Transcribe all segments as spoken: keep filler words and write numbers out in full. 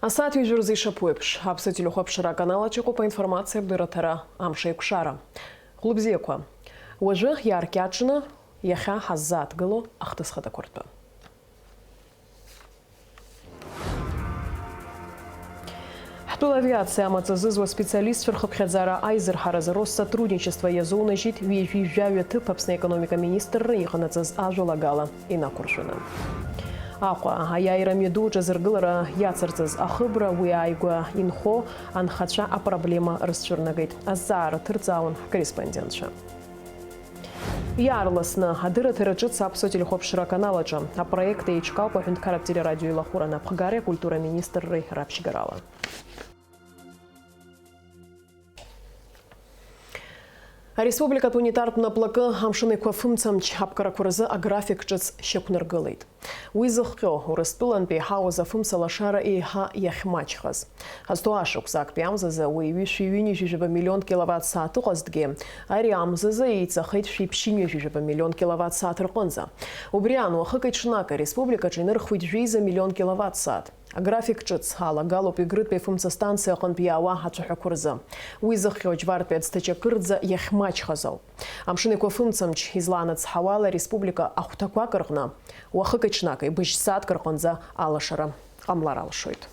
Асааҭ ҩажәа рзы ишаԥу еиԥш, Аԥсуа телехәаԥшра аканал аҿы иҟоуп аинформациатә дырраҭара Амш еиқәшара. Хәлыбзиақәа, уажәы иааркьаҿны иахьа ҳаззааҭгыло ахҭысхадақәа ртәы. Ҳтәыла авиациа амаҵ азызуа специалистцәа рхыԥхьаӡара аизырҳаразы Россотрудничество иазунажьит ҩажәи жәаҩа ҭыԥ Аԥсны аекономика министрра иҟанаҵаз ажәалагала инақәыршәаны. Аҟәа, аиааира мҩаду аҿы азыргылара иацырҵаз ахыбра, уи ааигәа инхо анхацәа апроблема рызцәырнагеит. Азҵаара ҭырҵаауан ҳкорреспондентцәа. Иаарласны адырраҭара ҿыц Аԥсуа телехәаԥшра аканал аҿы. Апроект еиҿкаауп аҳәынҭқарратә телерадио илахәыра анапхгареи акультура министрреи раԥшьгарала. Ареспубликатә унитартә наплакы амшын еиқәа афымцамч аԥгарақәа рзы аграфик ҿыц шьақәнаргылеит. Уи зыхҟьо, Урыстәылантәи иҳауз афымца лашара еиҳа иахьмаҷхаз. Ҳазҭоу ашықәс актәи амзазы уи ҩышәи ҩынҩажәи жәаба миллион киловатт сааҭ ыҟазҭгьы, ари амзазы еиҵахеит шәиԥшьынҩажәи жәаба миллион киловатт сааҭ рҟынӡа. Убри аан, уахыки-ҽнаки ареспубликаҿы инырхуеит жәеиза миллион киловатт сааҭ. Аграфик ҿыц алагалоуп Егрытәи афымца станциа аҟынтә иаауа ацәаҳәақәа рзы. Уи зыхҟьо Џьвартәи аӡҭачы акырӡа иахьмаҷхаз ауп. Амшын еиқәа афымцамч излаанацҳауа ала ареспублика ахәҭақәак рҟны уахыки-ҽнаки быжь сааҭк рҟынӡа алашара ҟамлар алшоит.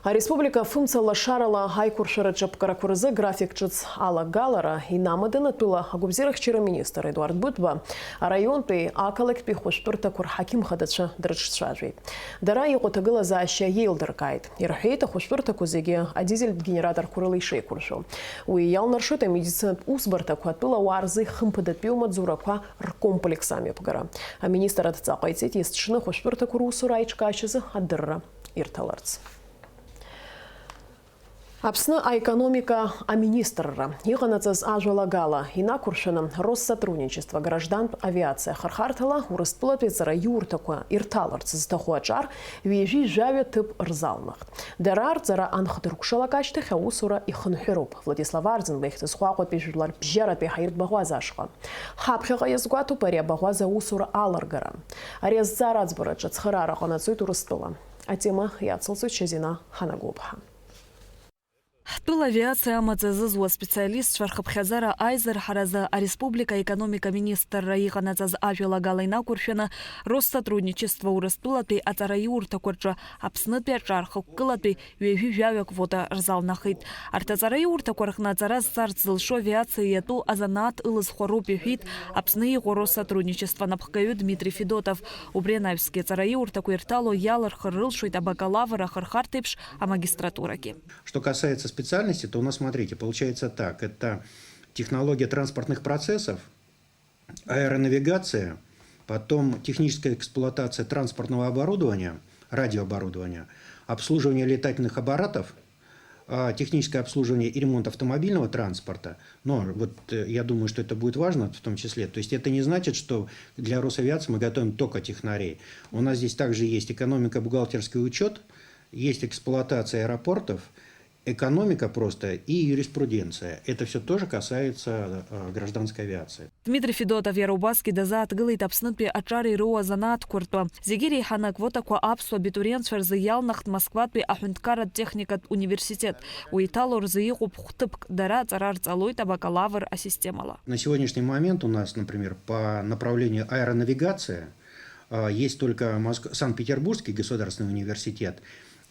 Ареспублика афымца лашарала аиқәыршәараҿы аԥҟарақәа рзы график ҿыц алагалара инамаданы атәыла агәабзиарахьчара министр Едуард Быҭәба араионтәи ақалақьтәи хәышәтәырҭақәа рҳақьым хадацәа дрыҿцәажәеит. Дара иҟоу аҭагылазаашьа еилдыркааит. Ирҳәеит ахәышәтәырҭақәа зегьы адизельтә генераторқәа рыла ишеиқәыршәо. Уи иалнаршоит амедицинатә усбарҭақәа атәылауаа рзы ихымԥадатәиу амаҵзурақәа ркомплекс амҩаԥгара. Аминистр адҵа ҟаиҵеит есҽны ахәышәтәырҭақәа русура аиҿкаашьазы адырра ирҭаларц. Аԥсны аекономика аминистрра иҟанаҵаз ажәалагала инақәыршәаны Россотрудничество граждантә авиациа ахырхарҭала Урыстәылатәи аҵараиурҭақәа ирҭаларц зҭаху аҿар ҩажәи жәаҩа ҭыԥ рзалнахт. Дара рҵара анхдыркәшалак ашьҭахь аусура ихынҳәыроуп. Владислав Арӡынба ихьӡ зху Аҟәатәи жәлар бжьаратәи ҳаиртә баӷәаза ашҟа. Ҳаԥхьаҟа иазгәаҭоуп ари абаӷәаза аусура алыргара. Ари азҵаараӡбараҿы ацхыраара ҟанаҵоит Урыстәыла. Атема иацылҵоит Шьазина Ҳанагәыԥҳа. Ҳтәыла авиациа амаҵ азызуа специалистцәа рхыԥхьаӡара аизырҳаразы ареспублика аекономика министрра иҟанаҵаз ажәалагала инақәыршәаны, Россотрудничество Урыстәылатәи аҵараиурҭақәа рҿы Аԥснытәи аҿар хықәкылатәи ҩажәи жәаҩа квота рзалнахит. Арҭ аҵараиурҭақәа рҟны аҵара зҵарц зылшо авиациа иатәу азанааҭ ылызхуа роуп, иҳәеит Аԥсны иҟоу Россотрудничество анапхгаҩы Дмитрий Федотов. Убри анаҩсгьы аҵараиурҭақәа ирҭало иалырхыр рылшоит абакалавр ахырхарҭеиԥш амагистратурагьы. Что касается специальности, то у нас, смотрите, получается так. Это технология транспортных процессов, аэронавигация, потом техническая эксплуатация транспортного оборудования, радиооборудования, обслуживание летательных аппаратов, а, техническое обслуживание и ремонт автомобильного транспорта. Но вот, э, я думаю, что это будет важно в том числе. То есть это не значит, что для Росавиации мы готовим только технарей. У нас здесь также есть экономика, бухгалтерский учет, есть эксплуатация аэропортов, экономика просто и юриспруденция. Это всё тоже касается, э, гражданской авиации. Дмитрий Федотов иара убасгьы дазааҭгылеит Аԥснытәи аҿар ироуа азанааҭқәа ртәы. Зегьы иреиҳаны аквотақәа аԥсуа абитуриентцәа рзы иалнахт Москватәи аҳәынҭқарратә техникатә университет. Уи иҭало рзы иҟоуп хәҭыԥк, дара аҵара рҵалоит абакалавр асистемала. На сегодняшний момент у нас, например, по направлению аэронавигация, а, есть только Моск-, Санкт-Петербургский государственный университет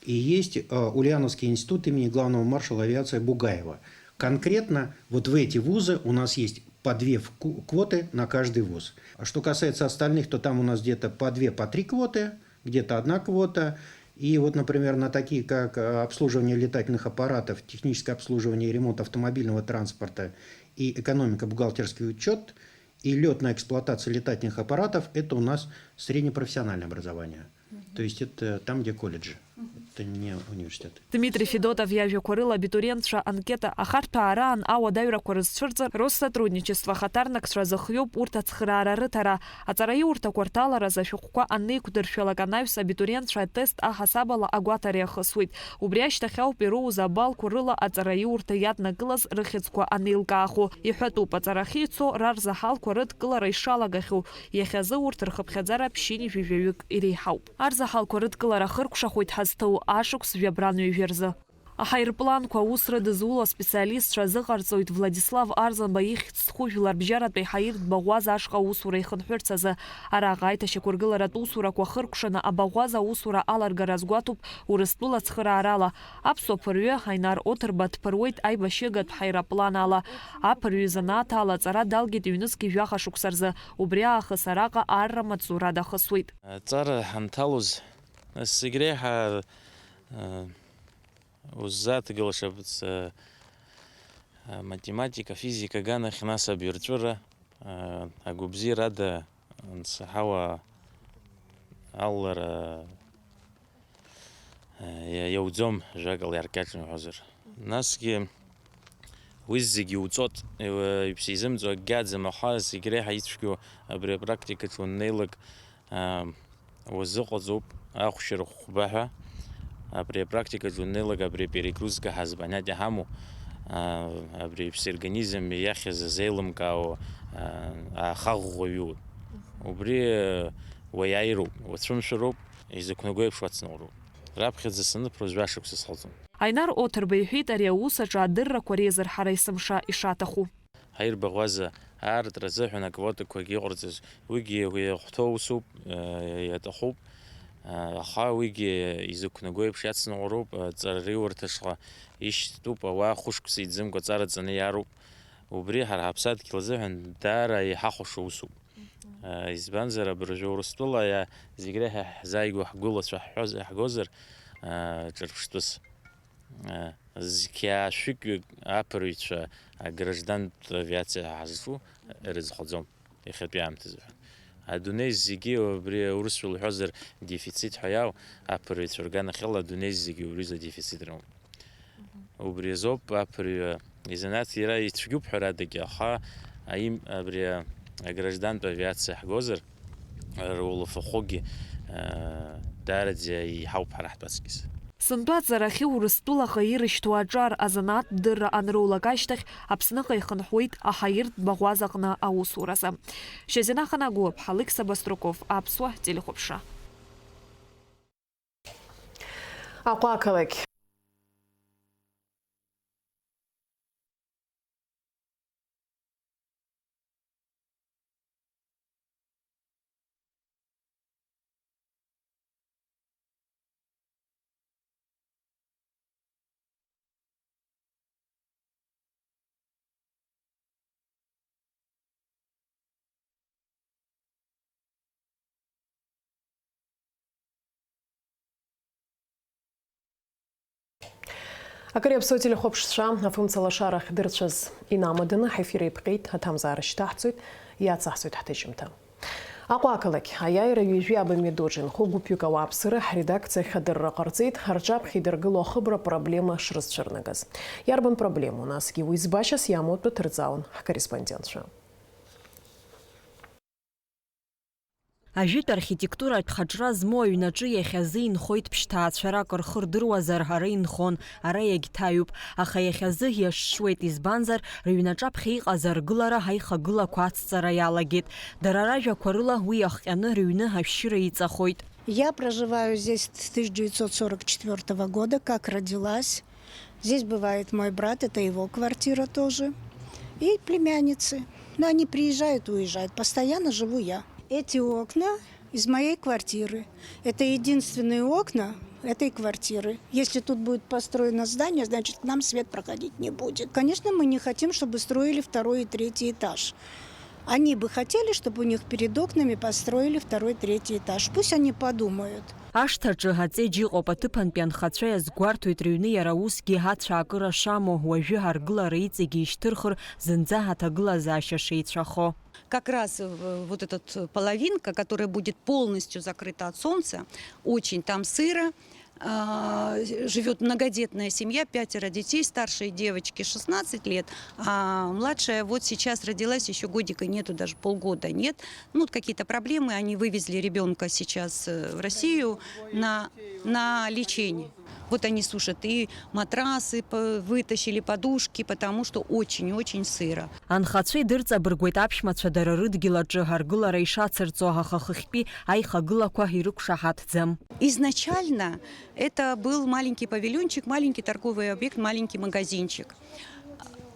и есть, а, Ульяновский институт имени главного маршала авиации Бугаева. Конкретно вот в эти вузы у нас есть по две вку-, квоты на каждый вуз. А что касается остальных, то там у нас где-то по две, по три квоты, где-то одна квота. И вот, например, на такие, как, э, обслуживание летательных аппаратов, техническое обслуживание и ремонт автомобильного транспорта, и экономика, бухгалтерский учет, и лётная эксплуатация летательных аппаратов, это у нас среднепрофессиональное образование. То есть это там, где колледжи. Это не университет. Дмитри Федотов иажәақәа рыла, абитуриентцәа анкета ахарҭәаара аан ауадаҩрақәа рызцәырҵыр, Россотрудничество ахаҭарнакцәа зыхиоуп урҭ ацхыраара рыҭара. Аҵараиурҭақәа рҭаларазы ашәҟәқәа анеиқәдыршәалак анаҩс, абитуриентцәа атест аҳасабала агәаҭара иахысуеит. Убри ашьҭахь ауп ироуз абалқәа рыла аҵараиурҭа иаднакылаз рыхьӡқәа анеилкаахо. Иҳәатәуп, аҵарахьы ицо рарзаҳалқәа рыдкылара ишалагахьоу. Иахьазы урҭ рхыԥхьаӡара ԥшьынҩажәаҩык иреиҳауп. Арзаҳалқәа рыдкылара хыркәшахоит ҳазҭоу ашықәс жәабран ҩажәа рзы. Аҳаирпланқәа аус рыдызуло аспециалистцәа азыҟарҵоит Владислав Арзанба ихьӡ зху жәларбжьаратәи Ҳаиртә Баӷәаза ашҟа аусура ихынҳәырц азы. Араҟа аиҭашьақәыргыларатә усурақәа хыркәшаны абаӷәаза аусура аларгара азгәаҭоуп Урыстәыла ацхыраарала. Аԥсуа ԥырҩы Ҳаинар Оҭырба дԥыруеит аибашьыгатә ҳаирплан ала. Аԥырҩы изанааҭ ала аҵара далгеит ҩнызқьи жәаха шықәса рзы. Убри аахыс араҟа арра маҵзура дахысуеит. Аҵара ҳанҭалоз, нас зегь реиҳа, э, уззааҭгылашац, э, э, математика, физика аганахь, нас абаҩрҵәыра, э, агәабзиарада ансаҳауа аллара, э, иа-, иауӡом, ажәакала, иаркьаҿны уҳәозар. Насгьы уи зегьы иуҵот, иу-, иԥсы изымҵо акгьы аӡам, аха зегь реиҳа ицәгьоу абри апрактикаҿы уннеилак, аа, уазыҟаҵоуп, ахәшьара хәба ҳәа. Абри апрактикаҿы уннеилак, абри аперегрузка ҳазбанатә иҳамоу, аа, абри иԥсы организм иахьыз азеилымкаауа, аа, аахаӷәӷәа иоуп. Убри, уаиааироуп, уацәымшәароуп, изықәнагоу еиԥш уацныҟәароуп. Раԥхьаӡа саныԥроз жәашықәса схылҵуан. Аинар Оҭырба иҳәеит, ари аус аҿы адыррақәа реизырҳара есымша ишаҭаху. Ҳаирбаӷәаза аартра азыҳәан аквотақәагьы иҟарҵаз, уигьы уи иахәҭоу усуп, э, иаҭахуп, э, аха уигьы изықәнаго еиԥш иацныҟәароуп, аҵараиурҭа шҟа ишьҭтәуп, ауаа хәышықәса иӡымкәа аҵара ҵаны иааруп. Убри ҳара ҳаԥсадгьыл азыҳәан даара иҳахәаша усуп. Э, избанзар, абыржәы Урыстәыла иа-, зегь реиҳа ҳзааигәоу ҳгәылацәа ҳҳәоз-, ҳгозар, э, ҿырԥштәыс. Э, зқьи аашәыкьҩык аԥырҩцәа аграждантә авиациа ҳазҿу ирызхаӡом иахьатәи аамҭазы ҳәа. Адунеи зегьы убри аурысшәа лҳәозар дефицит ҳәа иау, аԥырҩцәа рганахьала адунеи зегьы убри изы адефицит рымоуп. Мгм. Убри азоуп аԥырҩы изанааҭ иара ицәгьоуп ҳәарадагьы, аха аим-, абри аграждантә авиациа ҳгозар, рулафахәыгьы, э, даараӡа иҳауп ҳара ҳтәаҵкьыс. Сынтәа аҵарахьы Урыстәылаҟа ирышьҭоу аҿар азанааҭтә дырра анроулак ашьҭахь, Аԥсныҟа ихынҳәуеит аҳаиртә баӷәазаҟны аусуразы. Шьазина Ханагәыаԥҳа, Алықьса Баструков, Аԥсуа телехәаԥшра. Аҟәа ақалақь. Акыр иаԥсоу телехәаԥшцәа, афымца лашарахь дырцәаз инамаданы ҳефир еиԥҟьеит, аҭамзаара шьҭаҳҵоит, иацаҳҵоит ҳҭыжьымҭа. Аҟәа ақалақь аиааира ҩажәи аба мҩаду аҿы инхо гәыԥҩык ауааԥсыра ҳредакциахь адырра ҟарҵеит, рҿаԥхьа идыргыло ахыбра проблема шрызцәырнагаз. Иарбан проблемоу, насгьы уи збашьас иамоу атәы ҭырҵаауан ҳкорреспондентцәа. Ажәытә архитектуратә хаҿра змоу аҩнаҿы иахьазы инхоит ԥшьҭаацәарак, рхы рдыруазар, ара инхон, ара иагьҭаҩуп, аха иахьазы иашшуеит, избанзар, рыҩнаҿаԥхьа иҟаз аргылара аихагылақәа ацҵара иалагеит. Дара ражәақәа рыла, уи иахҟьаны рыҩны ашәшьыра иҵахоит. Я проживаю здесь с тысяча девятьсот сорок четвёртого года, как родилась. Здесь бывает мой брат, это его квартира тоже. И племянницы. Но они приезжают и уезжают. Постоянно живу я. Эти окна из моей квартиры. Это единственные окна этой квартиры. Если тут будет построено здание, значит, к нам свет проходить не будет. Конечно, мы не хотим, чтобы строили второй и третий этаж. Они бы хотели, чтобы у них перед окнами построили второй, третий этаж. Пусть они подумают. Ашҭаҿы аҵеџь ыҟоуп, аҭыԥантәи анхацәа иазгәарҭоит, рыҩны иара усгьы ацәаакыра шамоу, уажәы аргылара иҵегьы ишьҭырхыр, зынӡа аҭагылазаашьа шеицәахо. Как раз, э, вот этот, э, половинка, которая будет полностью закрыта от солнца, очень там сыро, А, живёт многодетная семья, пятеро детей, старшей девочке шестнадцать лет, а младшая вот сейчас родилась, ещё годика нету, даже полгода нет. Ну, вот какие-то проблемы, они вывезли ребёнка сейчас, э, в Россию на, на лечение. Вот они сушат и матрасы по-, вытащили, подушки, потому что очень-очень сыро. Анхацәа идырҵабыргуеит аԥшәмацәа дара рыдгьыл аҿы аргылара ишацырҵо, аха хыхьтәи аихагылақәа ирықәшаҳаҭӡам. Изначально это был маленький павильончик, маленький торговый объект, маленький магазинчик.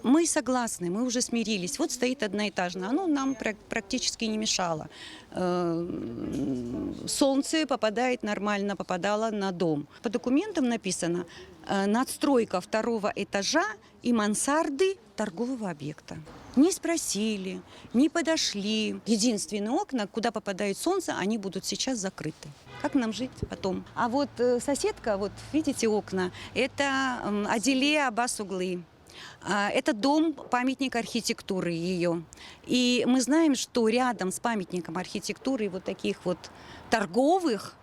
Мы согласны, мы уже смирились. Вот стоит одноэтажное. Оно нам пра-, практически не мешало. Э, м, солнце попадает нормально, попадало на дом. По документам написано, э, надстройка второго этажа и мансарды торгового объекта. Не спросили, не подошли. Единственные окна, куда попадает солнце, они будут сейчас закрыты. Как нам жить потом? А вот, э, соседка, вот видите окна, это, м, Адиле Аббас-оглы. А, это дом, памятник архитектуры её. И мы знаем, что рядом с памятником архитектуры вот таких вот торговых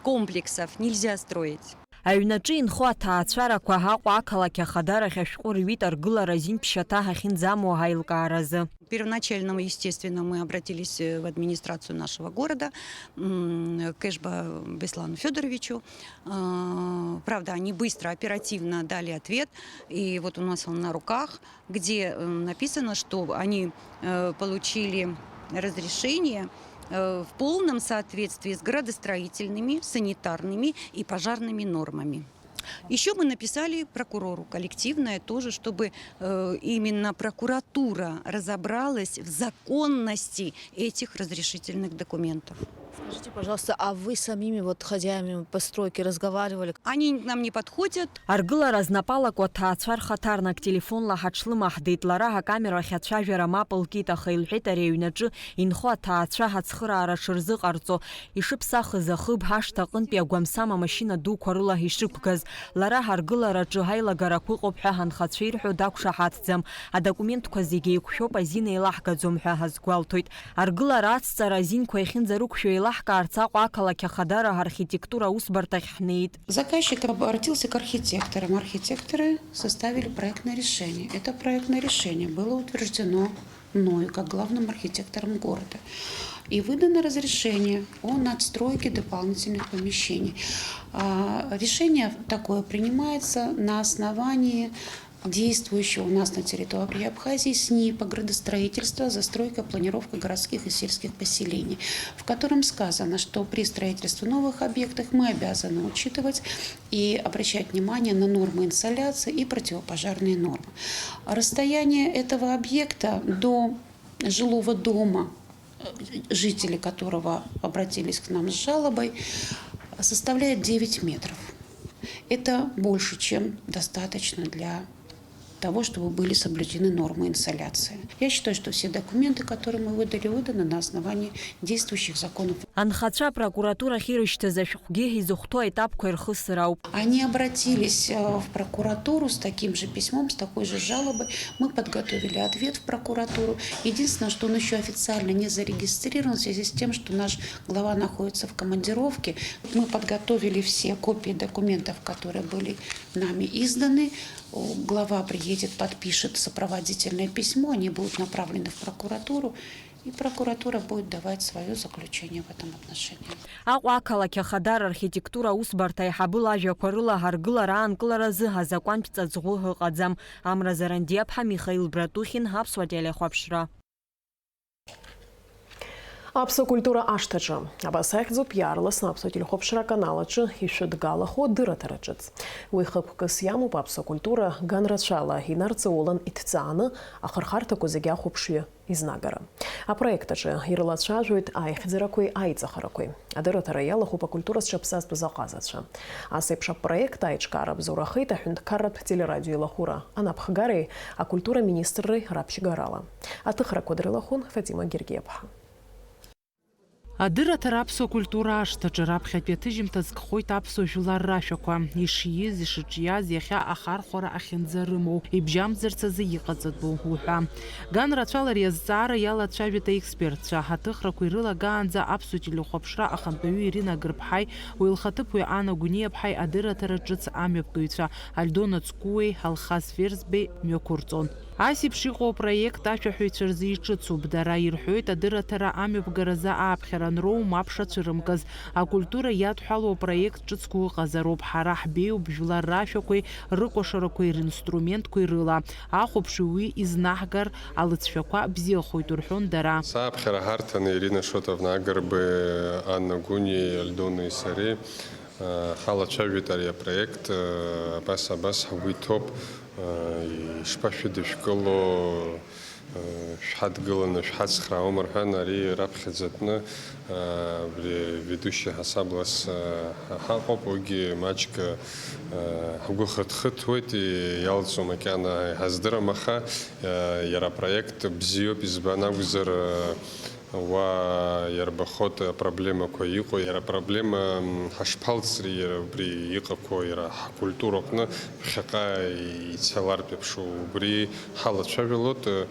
комплексов нельзя строить. Аҩнаҿы инхо аҭаацәарақәа Аҟәа ақалақь ахадарахь ашәҟәы рҩит аргылара азин ԥшьаҭа ҳахьынӡамоу аилкааразы. Первоначально, естественно, мы обратились, э, в администрацию нашего города, м, к Эшба Беслану Фёдоровичу. А, правда, они быстро, оперативно дали ответ, и вот у нас он на руках, где, э, написано, что они, э, получили разрешение, э, в полном соответствии с градостроительными, санитарными и пожарными нормами. Ещё мы написали прокурору коллективное тоже, чтобы, э, именно прокуратура разобралась в законности этих разрешительных документов. Скажите, пожалуйста, а вы с самими вот хозяевами постройки разговаривали? Они к нам не подходят. Аргылара знапы алаку аҭаацәа рхаҭарнак телефонла ҳаҽлымаҳдеит, лара акамерахь ацәажәара мап лкит, аха илҳәеит ари аҩнаҿы инхо аҭаацәа ацхыраара шырзыҟарҵо, ишыԥсахыз ахыб ашҭа аҟынтәи агәамсам амашьына дуқәа рыла ишықәгаз. Лара ҳаргылараҿы аилагарақәа ыҟоуп ҳәа ҳанхацәа ирҳәо дақәшаҳаҭӡам. Адокументқәа зегьы еиқәшәоуп, азин еилаҳгаӡом ҳәа ҳазгәалҭоит. Аргылара ацҵара азинқәа иахьынӡарықәшәо еилаҳкаарц Аҟәа ақалақь ахадара архитектура аусбарҭахь ҳнеит. Заказчик обратился к архитекторам. Архитекторы составили проектное решение. Это проектное решение было утверждено мною как главным архитектором города. И выдано разрешение о надстройке дополнительных помещений. А, решение такое принимается на основании действующего у нас на территории Абхазии СНИПа градостроительства, застройка, планировка городских и сельских поселений, в котором сказано, что при строительстве новых объектов мы обязаны учитывать и обращать внимание на нормы инсоляции и противопожарные нормы. Расстояние этого объекта до жилого дома, э, жители которого обратились к нам с жалобой, составляет девять метров. Это больше, чем достаточно для того, чтобы были соблюдены нормы инсоляции. Я считаю, что все документы, которые мы выдали, выданы на основании действующих законов. Анхацәа апрокуратурахь ирышьҭыз ашәҟәгьы изыхәҭоу аетапқәа ирхысыр ауп. Они обратились, э, в прокуратуру с таким же письмом, с такой же жалобой. Мы подготовили ответ в прокуратуру. Единственное, что он ещё официально не зарегистрирован в связи с тем, что наш глава находится в командировке. Мы подготовили все копии документов, которые были нами изданы. Глава приедет, подпишет сопроводительное письмо, они будут направлены в прокуратуру, и прокуратура будет давать своё заключение в этом отношении. Аҟәа ақалақь ахадара архитектура аусбарҭа аиҳабы лажәақәа рыла ҳаргылара аанкыларазы азакәантә ҵаҵӷәы ыҟаӡам. Амра Зарандиаԥҳа, Михаил Братухин, Аԥсуа телехәаԥшра. Аԥсуа культура ашҭаҿы. Абас ахьӡуп иаарласны Аԥсуа телехәаԥшра аканал аҿы ишәыдгалахо адырраҭара ҿыц. Уи хықәкыс иамоуп аԥсуа культура ганрацәала инарҵаулан иҭҵааны ахырхарҭақәа зегьы ахәаԥшҩы изнагара. Апроект аҿы ирылацәажәоит аихьӡарақәеи аиҵахарақәеи. Адырраҭара иалахәуп акультура зҽаԥсазтәыз аҟазацәа. Ас еиԥш апроект аиҿкаара бзоурахеит аҳәынҭқарратә телерадиоеилахәыра анапхгареи акультура министрреи раԥшьгарала. Аҭыхрақәа дрылахәын Фатима Гергиаԥҳа. Адырраҭара аԥсуа культура ашҭаҿы раԥхьатәи аҭыжьымҭа зкхоит аԥсуа жәлар рашәақәа, ишиз, ишыҿиаз, иахьа ахархәара ахьынӡа рымоу, ибжьамӡырц азы иҟаҵатәу уҳәа. Ган рацәала ари азҵаара иалацәажәеит аекспертцәа. Аҭыхрақәа ирылагаанӡа аԥсуа телехәаԥшра ахантәаҩы Ирина Гырԥҳаи уи лхаҭыԥуаҩ Ана Гәниаԥҳаи адырраҭара ҿыц амҩаԥгаҩцәа Альдона Цкуеи Алхас Ферзбеи мҩақәырҵон. Ас еиԥш иҟоу апроект ашәаҳәаҩцәа рзы иҿыцуп. Дара ирҳәоит, адырраҭара амҩаԥгаразы ааԥхьара анроу, ма ԥшацәырымгаз. Акультура иадҳәалоу апроект ҿыцқәа ыҟазароуп. Ҳара ҳбеиоуп жәлар рашәақәеи рыкәашарақәеи ринструментқәеи рыла. Ахәаԥшҩы уи изнаҳгар, алыҵшәақәа бзиахоит, рҳәон дара. Сааԥхьара ҳарҭаны Ирина Шотовна Агрбеи, Анна Гәыниеи, Альдонеи сареи Ҳалацәажәеит ари апроект, абас, абас ҳгәы иҭоуп, ишԥашәыдышәкыло, шәҳадгыланы шәҳацхраауам рҳәан, ари раԥхьаӡатәны абри ведущи ҳасаблас ҳаҟоуп, уигьы маҷк ҳгәы хыҭхыҭуеит, иалҵуа макьана иҳаздырам, аха иара апроект бзиоуп, избан акәзар, Уа иарбахоит апроблемақәа иҟоу, иара апроблема, м, ҳашԥалҵри, иара убри иҟақәоу, иара ҳкультура аҟны ԥхьаҟа ицалартә еиԥш, убри ҳалацәажәалоит, э,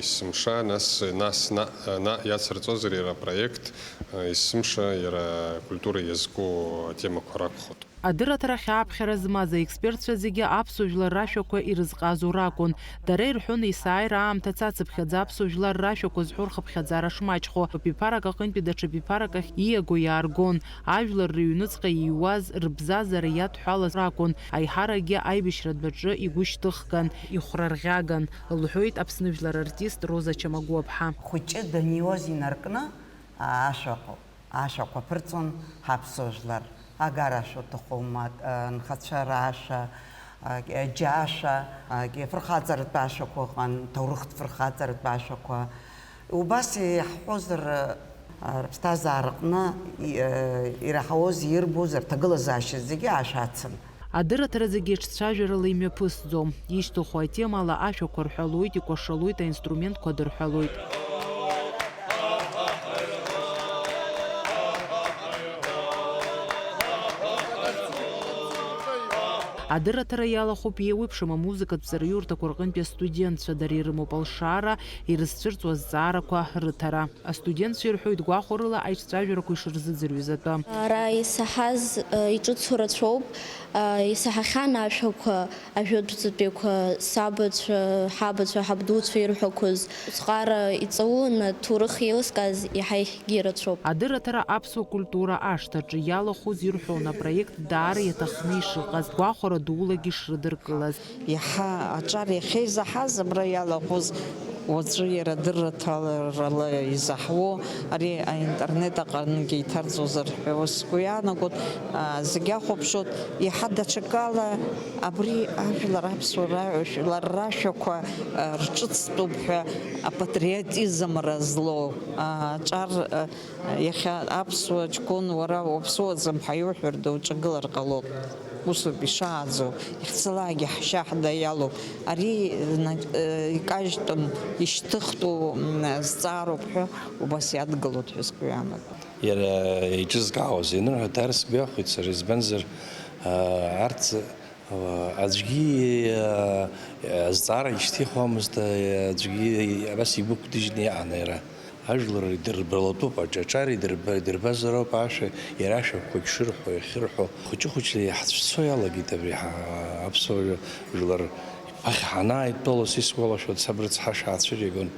есымша, нас, нас наҟ, наҟ иацырҵозар иара апроект, э, есымша иара акультура иазку атемақәа ракәхоит. Адырраҭарахь ааԥхьара змаз аекспертцәа зегьы аԥсуа жәлар рашәақәа ирызҟазо ракәын. Дара ирҳәон, есааира аамҭа цацыԥхьаӡа аԥсуа жәлар рашәақәа зҳәо рхыԥхьаӡара шмаҷхо, ԥыԥиԥарак аҟынтәи даҽа ԥиԥарак ахь ииаго иааргон. Ажәлар рыҩныҵҟа ииуаз, рыбзазара иадҳәалаз ракәын, аиҳаракгьы аибашьратә адәаҿы игәышьҭыхган, ихәрарӷьаган, лҳәоит Аԥсны жәлар артист Роза Чамагәуаԥҳа. Хәыҷы даниуаз инаркны, ашәа ыҟоуп. Ашәақәа ԥырҵон ҳаԥсуа жәлар, агара ашәа уҭахума, анхацәа рашәа, џьашәа, фырхаҵаратә ашәақәа ыҟан, ҭоурыхтә фырхаҵаратә ашәақәа. Убас иаҳҳәозар, рыԥсҭазаараҟны ираҳауаз, ирбоз, рҭагылазаашьа зегьы ашәа ацын. Адырраҭара зегьы ҿцәажәарала имҩаԥысӡом. Ишьҭыху атемала ашәақәа рҳәалоит, икәашалоит, аинструментқәа дырҳәалоит. Адырраҭара иалахәуп еиуеиԥшым амузыкатә ҵараиурҭақәа рҟынтәи астудентцәа, дара ирымоуп алшара, ирызцәырҵуа азҵаарақәа рыҭара. Астудентцәа ирҳәоит гәахәарыла аиҿцәажәарақәа ишырзыӡырҩыз атәы. Ара исаҳаз, э, иҿыцу рацәоуп, э, исаҳахьан ашәақәа, ажәытәӡатәиқәа, сабацәа, ҳабацәа, ҳабдуцәа ирҳәақәоз. Усҟара иҵауланы аҭоурых еилыскааз иаҳа егьи рацәоуп. Адырраҭара аԥсуа культура ашҭаҿы иалахәыз ирҳәон апроект даара иаҭахны ишыҟаз, гәахәара дулагьы ишрыдыркылаз. Иаҳа аҿар иахьеизаҳаз абра иалахәыз, уаҵәы иара адырраҭарала изаҳуоу, ари аинтернет аҟынгьы иҭарҵозар ҳәа сгәы иаанагоит, а, зегь ахәаԥшуеит, иаҳа даҽакала абри ажәлар аԥсуа ра-, жәлар рашәақәа, а, рҿыцтәуп ҳәа апатриотизм разлоу, а, аҿар, а, Иахьа аԥсуа ҷкәын, уара уаԥсуаӡам ҳәа иуҳәар, дуҿагылар ҟалоуп. Усоуп ишааӡо, иахьцалакгьы ҳшьа ҳда иалоуп. Ари, на-, э, икажьтәым, ишьҭыхтәу, м, зҵаароуп ҳәа убас иадгылоит ҳәа сгәы иаанагоит. Иара иҿызкаауаз ианырҳәа, даара сгәы иахәеит сара, избанзар, а, арҭ Аӡәгьы, э, азҵаара ишьҭихуамызт, э, аӡәгьы абас игәы кәдыжьны иҟан иара. Ажәлар идырбалатәуп, аҿ-, аҿар идырба-, идырбазароуп ашәа, иара ашәақәагь шырҳәо, иахьырҳәо. Хәыҷы-хәыҷла иаҳцәцо иалагеит абри ҳа-, аԥсуа жәлар. Ԥахьа ҳанааидтәалоз исгәалашәоит, саб рыцҳа шаацәыригон,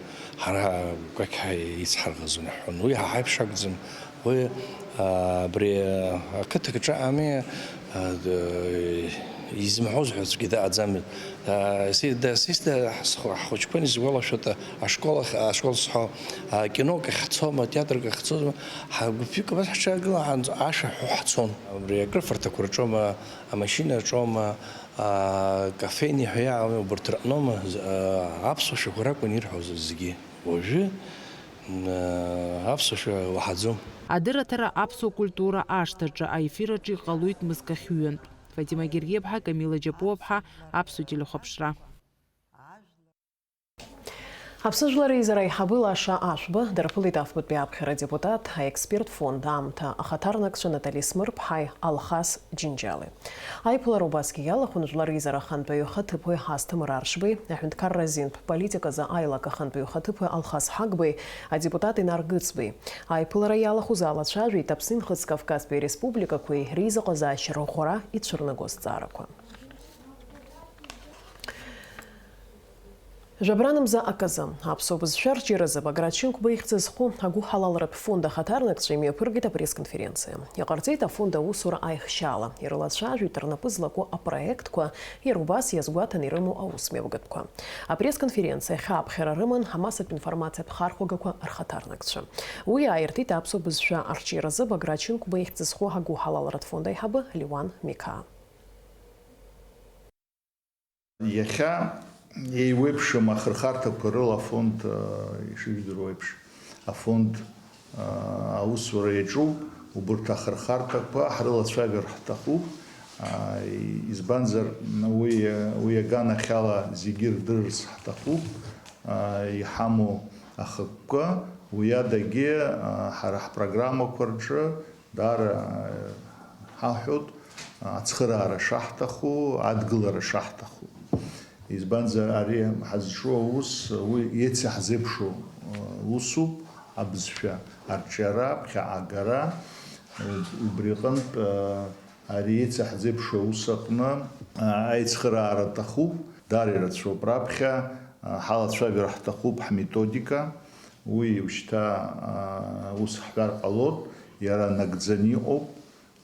ҳара гәақь ҳаицҳарӷызон иаҳҳәон. Уи ҳа ҳаиԥш акәӡам. Уи, а, абри, а, ақыҭаҿы ами, а, д-, изымҳәоз ҳәа аӡәгьы дыҟаӡамызт. А, си-, да, сис-, да, ҳхәыҷқәа исгәалашәоит, а, ашкол ахь, ашкол сҳәо, а, кинок ахь ҳцома, театрк ахь ҳцома, ҳа-, гәыԥҩык абас ҳҽеилагылан, ҳанҵ-, ашәа ҳҳәо ҳцон. Абри акрыфарҭақәа рҿома, амашьына рҿома, а, кафеини ҳәа иаауеи, убарҭ рыҟнома, з-, а, аԥсуа шәақәа ракәын ирҳәоз зегьы. Уажәы Аԥсуа шәа уаҳаӡом. Адырраҭара аԥсуа культура ашҭаҿы аефир аҿы иҟалоит мызкахь ҩынтә. Фатима Гергиаԥҳа, Камила Џьапуаԥҳа, Аԥсуа телехәаԥшра. Аԥсны Жәлар Реизара аиҳабы Лаша Ашәба дарԥылеит афбатәи аԥхьара адепутат, аексперт фонд аамҭа ахаҭарнакцәа Натали Смырԥҳаи Алхас Џьынџьали. Аиԥылара убасгьы иалахәын Жәлар Реизара ахантәаҩы ихаҭыԥуаҩ Асҭамыр Аршбеи, аҳәынҭқарра азинтә политиказы аилак ахантәаҩы ихаҭыԥуаҩ Алхас Ҳагбеи, адепутат Инар Гыцбеи. Аиԥылара иалахәыз алацәажәеит Аԥсни Нхыҵ Кавказтәи ареспубликақәеи реизыҟазаашьа рӷәӷәара ицәырнагоз зҵаарақәа. Жәабран мза аказы, аԥсуа бызшәа арҿиаразы Баграт Шьынқәба ихьӡ зху агәыҳалалратә фонд ахаҭарнакцәа имҩаԥыргеит апресс-конференциа. Иҟарҵеит афонд аусура аихшьаала, ирылацәажәеит рнапы злаку апроектқәа, иара убас иазгәаҭан ирымоу аусмҩаԥгатәқәа. Апресс-конференциа ахь аԥхьара рыман амассатә информациатә хархәагақәа рхаҭарнакцәа. Уи ааиртит аԥсуа бызшәа арҿиаразы Баграт Шьынқәба ихьӡ зху агәыҳалалратә фонд аиҳабы Леуан Миқаа. Иахьа еиуеиԥшым ахырхарҭақәа рыла афонд, а, ишыжәдыруа еиԥш, афонд, а, аусура иаҿуп. Убырҭ ахырхарҭақәа ҳрылацәажәар ҳҭахуп. А, и-, избанзар, уи, уи аганахьала зегьы ирдырырц ҳҭахуп, а, иҳамоу ахықәкы. Уи адагьы, а, ҳара ҳпрограммақәа рҿы Даара, э, ҳаҳәоит, ацхыраара шаҳҭаху, адгылара шаҳҭаху. Избанзар, ари ҳазҿу аус, уи еицаҳзеиԥшу, э, усуп, абызшәа арҿиара, ԥхьаҟа агара, уб-, убри аҟынтә, э, ари еицаҳзеиԥшу аус аҟны, э, аицхыраара аҭахуп, даара ирацәоуп. Раԥхьа, э, ҳалацәажәар ҳҭахуп ҳметодика, Уи ушьҭа, аа, ус ҳҳәар ҟалоит, иара нагӡаны иҟоуп,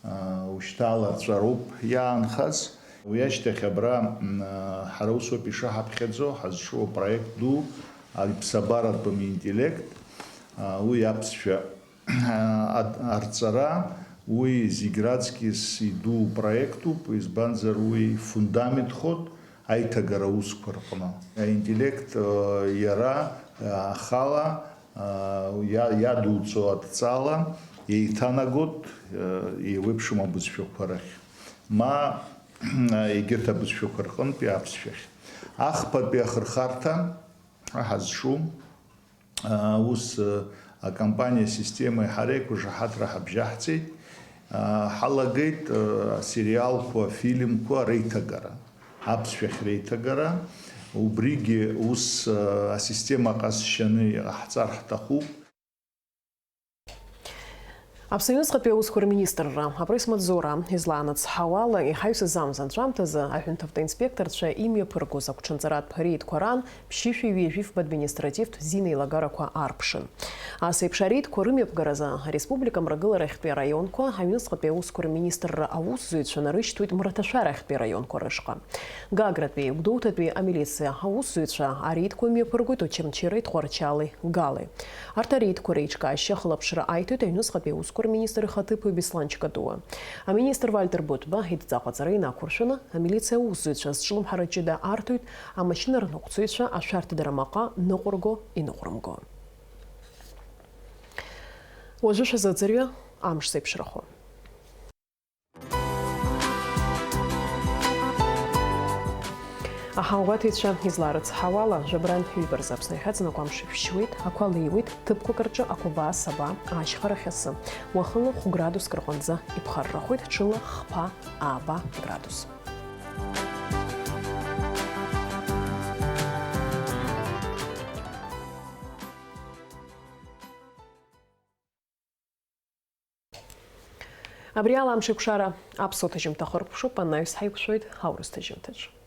аа, ушьҭа аларҵәароуп иаанхаз. Уи ашьҭахь абра, м, аа, ҳара усоуп ишаҳаԥхьаӡо, ҳазҿу апроект ду, аԥсабаратәым интеллект, аа, уи аԥсшәа, аа, ад-, арҵара, уи зегь раҵкьыс иду проектуп, избанзар уи фундаментхоит, аиҭагара аусқәа рҟны. Аинтеллект, э, иара, э, ахала, э, иа-, иадуҵо адҵала еиҭанагоит, э, еиуеиԥшым абызшәақәа рахь, ма, егьырҭ абызшәақәа рҟынтәи аԥсшәахь. Ахԥатәи ахырхарҭа ҳазҿу, Ус, акомпаниа асистемеи ҳареи ақәшаҳаҭра ҳабжьаҳҵеит, ҳалагеит асериалқәа, афильмқәа реиҭагара, аԥсшәахь реиҭагара. Убригьы ус асистема ҟазшьаны иҟаҳҵар ҳҭахуп. Аԥсны аҩныҵҟатәи аусқәа рминистрра апресс-маҵзура излаанацҳауала, иҳаҩсыз амза анҵәамҭазы аҳәынҭавтоинспекторцәа имҩаԥыргоз агәҽанҵаратә реидқәа раан ԥшьышәи ҩажәи фба административтә зинеилагарақәа аарԥшын. Ас еиԥш ареидқәа рымҩаԥгаразы ареспублика Мрагыларахьтәи араионқәа аҩныҵҟатәи аусқәа рминистрра аусзуҩцәа нарышьҭуеит Мраҭашәарахьтәи араионқәа рышҟа. Гагратәи, Гәдоуҭатәи амилициа аусзуҩцәа ареидқәа мҩаԥыргоит Очамчыреи Тҟәарчали Гали. Арҭ ареидқәа реиҿкаашьа ахылаԥшра аиҭоит аҩныҵҟатәи аусқәа рминистр ихаҭыԥуаҩ Беслан Чкадуа. Аминистр Вальтер Бутба идҵа ҟаҵара инақәыршәаны, амилициа аусзуҩцәа азҿлымҳара ҷыда арҭоит, амашьына рныҟәцаҩцәа ашәарҭадара маҟа ныҟәырго, иныҟәрымго. Уажәы шәазыӡырҩы, амш зеиԥшрахо. Аҳауагәаҭаҩцәа изларыцҳауала, жәабран ҩба рзы Аԥсны иахьаҵанакуа амш шәшьуеит, ақәа леиуеит, ҭыԥқәак рҿы ақәабаа саба, ашьхарахь асы. Уахынла хә градуск рҟынӡа иԥхаррахоит, ҽынла хԥа, ааба градус. Абри ала амшеикәшара аԥсуа ҭыжьымҭа хыркәшоуп, анаҩс ҳаиқәшәоит аурыс ҭыжьымҭаҿы.